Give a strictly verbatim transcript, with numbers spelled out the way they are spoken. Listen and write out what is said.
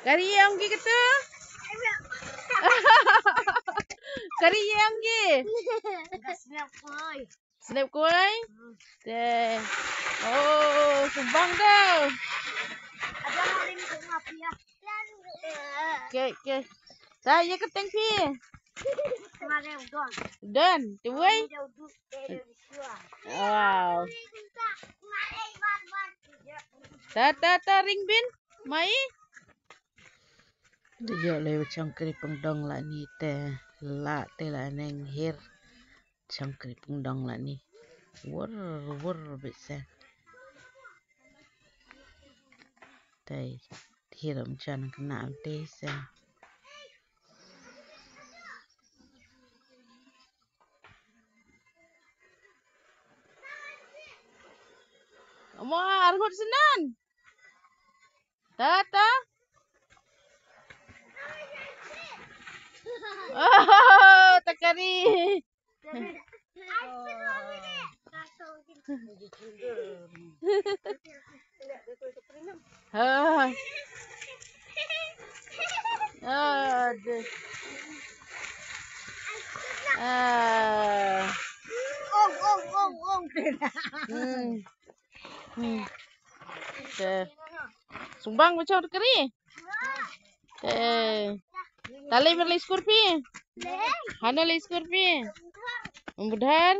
Kari ïa ong ki katu? Kari ïa ong ki? Snap koi. Snap koi? Te. Oh, subang tu. Okay, okay. Ta ïa ka teng phi. Don, tu wei. Wow. Ta ta ta ring bin. Mai. Dei ïoh lei ba chong kri pangdong la ni te la te la neng hir chong kri pangdong la ni. Wur wur bit se. Te hir am chan kena am te se. Mo arngut sinan. Ta ta. Oh, ta kari. Ha. Aduh. Ah. Hmm. Hmm. Te. Subang macam kari. Te. Ta lei, lei skur phi? Hana lei skur phi? Umbudhar.